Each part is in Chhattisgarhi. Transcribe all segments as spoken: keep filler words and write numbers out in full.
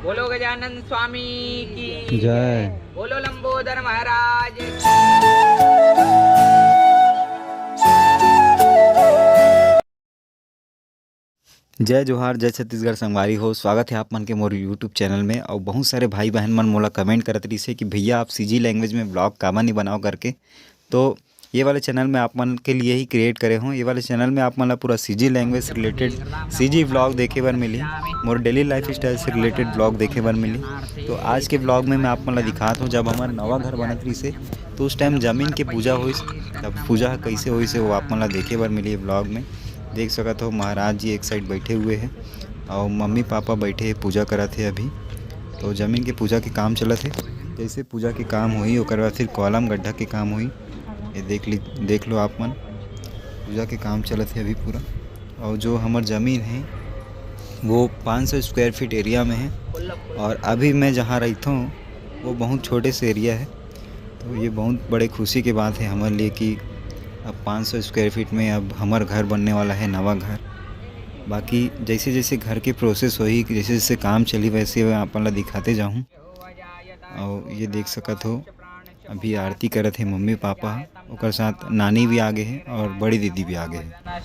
बोलो गजानन स्वामी की जय। बोलो लंबोदर महाराज। जय जोहार, जय छत्तीसगढ़ संगवारी हो। स्वागत है आप मन के मोर YouTube चैनल में। और बहुत सारे भाई बहन मन मोला कमेंट करत रहिसे कि भैया, आप सीजी लैंग्वेज में ब्लॉग काबर नहीं बनाओ करके। तो ये वाले चैनल में आप मन के लिए ही क्रिएट करे हूँ। ये वाले चैनल में आप मन ला पूरा सीजी लैंग्वेज से रिलेटेड सीजी ब्लॉग देखे बर मिली, मोर डेली लाइफ स्टाइल से रिलेटेड ब्लॉग देखे बर मिली। तो आज के ब्लॉग में मैं आप मन ला दिखात हूँ, जब हमार नवा घर बनत रहिसे, तो उस टाइम जमीन के पूजा होइस, तब पूजा कैसे होइस, वो आप मन ला देखे बर मिली ब्लॉग में। देख सकत हो, महाराज जी एक साइड बैठे हुए हैं और मम्मी पापा बैठे हैं, पूजा करत हे अभी। तो जमीन के पूजा के काम चलत हे। जैसे पूजा के काम होही, ओकर बाद फिर कॉलम गड्ढा के काम होही। ये देख ली, देख लो आप मन, पूजा के काम चलत हे अभी पूरा। और जो हमर जमीन है, वो पाँच सौ स्क्वायर फीट एरिया में है, और अभी मैं जहाँ रहता हूँ, वो बहुत छोटे से एरिया है। तो ये बहुत बड़े खुशी की बात है हमारे लिए कि अब पाँच सौ स्क्वायर फीट में अब हमार घर बनने वाला है, नवा घर। बाकी जैसे जैसे घर के प्रोसेस होही, जैसे जैसे काम चली, वैसे मैं आप मन ला दिखाते जाहूँ। और ये देख सकत हो, अभी आरती करत हे मम्मी पापा, ओकर साथ नानी भी आ गए हैं और बड़ी दीदी भी आ गए हैं।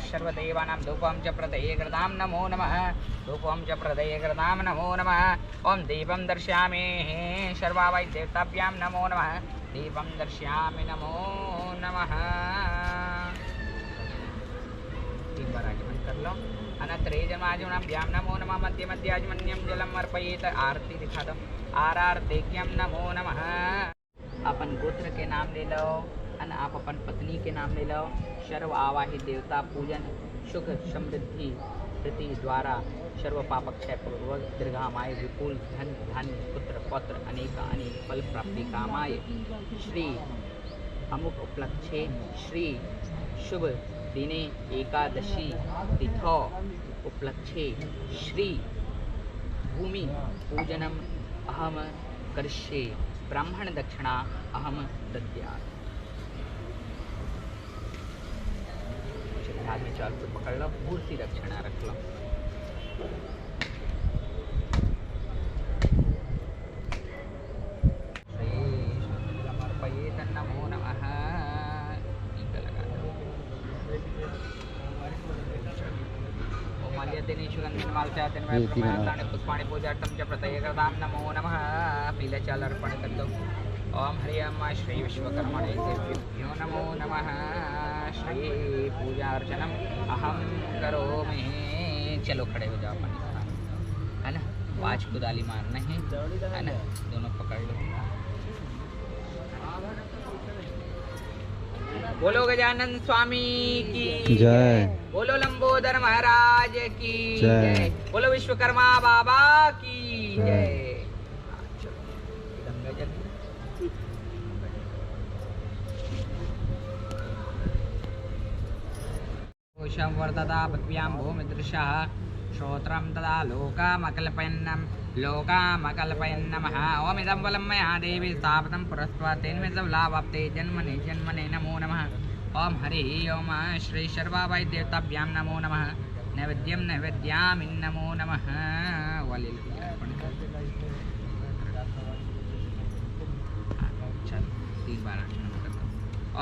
सर्वदेवानां धूपं च प्रदये कृतां नमो नमः। धूपं च प्रदये कृतां नमो नमः। ओम दीपं दर्शयामि सर्वावै देवताभ्यां नमो नमः। दीपं दर्शयामि नमो नमः। तीन बार आचमन कर लो। अनत्रे जन्माजुनाभ्याम नमो नमः। मध्य मध्य आचमन्यम जलम अर्पयेत। आरती दिखा दो। आरार्तेभ्यम नमो नमः। अपन गोत्र के नाम ले लो, अन आप अपन पत्नी के नाम ले लो। सर्व आवाहित देवता पूजन सुख समृद्धि प्रीति द्वारा सर्व पाप क्षय पूर्वक दीर्घामाय विपुल धन धान्य पुत्र पौत्र अनेक अनेक फल प्राप्ति कामाय श्री अमुक उपलक्षे श्री शुभ दिने एकादशी तिथौ उपलक्षे श्री भूमि पूजनम अहम करिष्ये। ब्राह्मण दक्षिणा अहम दद्यात्। हाथ में चार से पकड़ लो, मूर्ति दक्षिणा रख लो। श्री शुद्ध जलम अर्पयेत नमो नमः। टीका लगा दो। ओम माल्यार्धेन सुगंधेन मालचार्धेन ये तीन पुष्पाणि पूजार्थम च प्रदये कृतां नमो नमः। पीला चाल अर्पण कर दो। ओम हरि ओम श्री विश्वकर्मणे देव्यो नमो नमः। श्री पूजा अर्चनम अहम करोमि। चलो खड़े हो जाओ अपन, है ना? पाँच कुदाली मारना है, है ना? दोनों पकड़ लो। बोलो गजानन स्वामी की जय। बोलो लंबोदर महाराज की जय। जय। बोलो विश्वकर्मा बाबा की जय। जय। गंगा जल। कोशं वर्धता पृथिव्यां भूमिदृशः। श्रोत्रं तदा लोकामकल्पयन्नं लोकामकल्पयन्नमः। ओम इदं बलं मया देवी स्थापितं पुरस्त्वा तेन मे सफला भवते जन्मनि जन्मनि नमो नमः। ओम हरि ओम श्री सर्वावै देवताभ्यां नमो नमः। नैवेद्यं नैवेद्यामि नमो नमः। वाली अर्पण कर। हाँ, चल, तीन बार आचमन कर दो।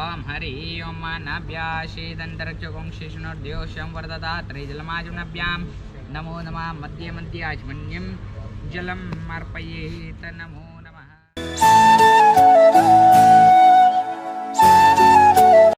ओम हरि ओम नाभ्याशीदंतरक्षकों शिशुनोर्द्योषं वर्धता त्रिजलमाजुनभ्याम नमो नमः। मध्य मध्य आचमन्यम जलम अर्पयेत नमो